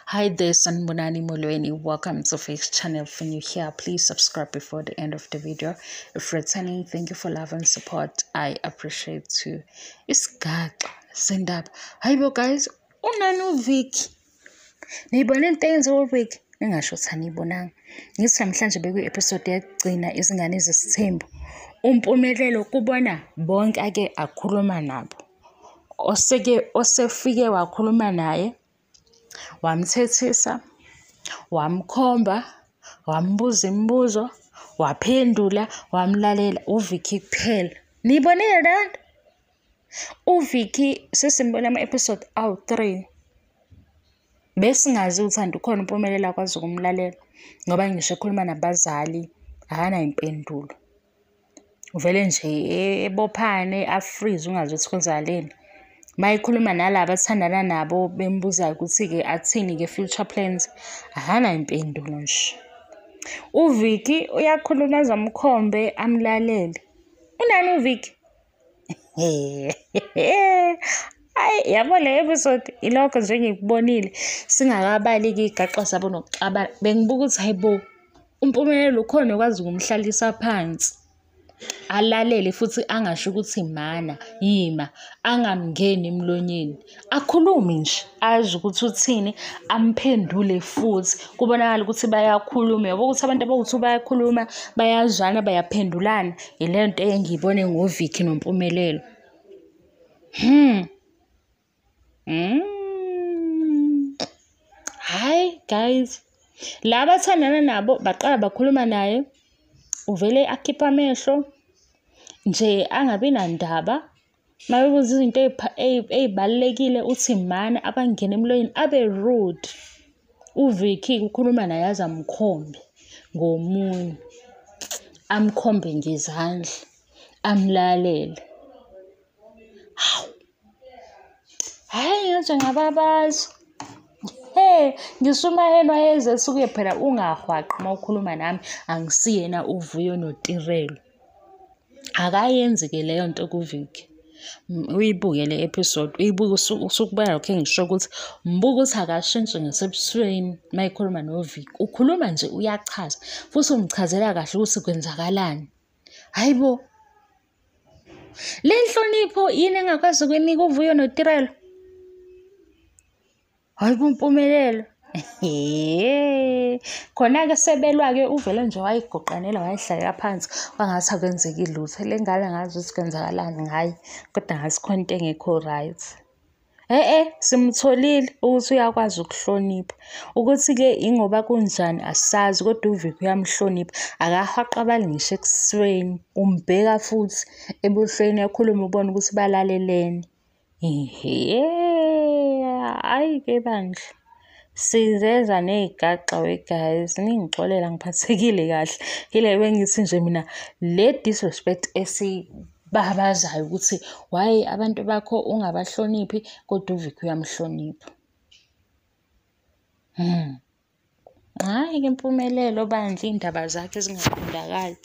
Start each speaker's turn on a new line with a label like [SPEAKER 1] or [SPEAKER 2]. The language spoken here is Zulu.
[SPEAKER 1] Hi there, Sanibonani Molweni. Welcome to Face Channel. If you're new here, please subscribe before the end of the video. If returning, thank you for love and support. I appreciate you. Isigaxa sendaba. Hayibo guys, unani uVicky? Niyibone into eyenziwa uVicky? Ningasho ukuthi aniyibonanga. Ngithi namhlanje bekuyi-episode yokugcina izingane zesithembu. UMpumelelo kubona bonke ake akhuluma nabo. Oseke osefike wakhuluma naye, wamthethisa, wamkhomba, wambuza imibuzo, waphendula, wamlalela uVicky kuphela. Niyibonile leyo nto? UVicky sesimbona ama-episode awu-3. Besingazi uthando ukhona uMpumelelo akwazi ukumlalela ngoba ngisho ekhuluma nabazali akanayo impendulo. Uvele nje ebophane afreeze ungazi ukuthi kwenzakaleni. Uma ekhuluma nalaba athandana nabo bembuzayo ukuthi-ke athini-ke future plans, akanayo impendulo nje. UVicky uyakhuluma aze amkhombe amlalele. Unani uVicky? Hayi yabo le episode ilokho nje engikubonile singakabali-ke iy'gaxa zabo nokuxabana. Bengibuka ukuthi hayi bo, uMpumelelo ukhona okwazi ukumhlalisa phansi alalele futhi angasho ukuthi mana yima, angamngeni emlonyeni, akhulume nje azi ukuthi uthini, amphendule futhi kubonakala ukuthi bayakhuluma. Yabo ukuthi abantu abawuthi bayakhuluma, bayazwana, bayaphendulana. Ile nto engiyibone ngoVicky noMpumelelo. Hhayi guys, laba athandana nabo baqala bakhuluma naye, uvele akhiphe amehlo nje angabi nandaba. Uma bebuza izinto ey'balulekile uthi mana, abangene emlonyeni, abe rude. UVicky ukhuluma naye aze amkhombe ngomunwe, amkhombe ngezandla, amlalele. Hawu, hhayi ngaze ngababaza. He, ngisho uMaheni wayeze esuke phela ungahwaqi uma ukhuluma nami, angisiyena uVuyo noTirelo. Akayenzi-ke leyo nto kuVicky. Uyibuke le episode, uyibuke usukubona lokho engisho ukuthi mbuka ukuthi akashintshi ngasebusweni uma ekhuluma noVicky. Ukhuluma nje uyachaza futhi umchazela kahle ukuthi kwenzakalani. Hhayi bo, le nhlonipho yini engakwazi ukuyinika uVuyo noTirelo? Hhayi bo Mpumelelo. Khona-ke sebelwa-ke uvele nje wayigoqanela wayihlalela phansi kwangathi akwenzeki lutho. Le ngane angazi ukuthi kwenzakalani ngaye, kodwa ngathi khona into engekho right. Simtholile ukuthi uyakwazi ukuhlonipha. Ukuthi-ke ingoba kunjani asazi, kodwa uVicky uyamhlonipha. Akahwaqabali ngisho ebusweni, umbheka futhi ebuhleni ekhuluma ubone ukuthi balalelene. Ehhe, hhayi-ke bandla. Sizeza ney'gaxa we guys, ningixolele angiphathekile kahle. Ile bengithi nje mina le disrespect esibabazayo ukuthi why abantu bakho ungabahloniphi kodwa uVicky uyamhlonipha. Hhayi-ke Mpumelelo bandla, iy'ndaba zakhe ezingaqondakali.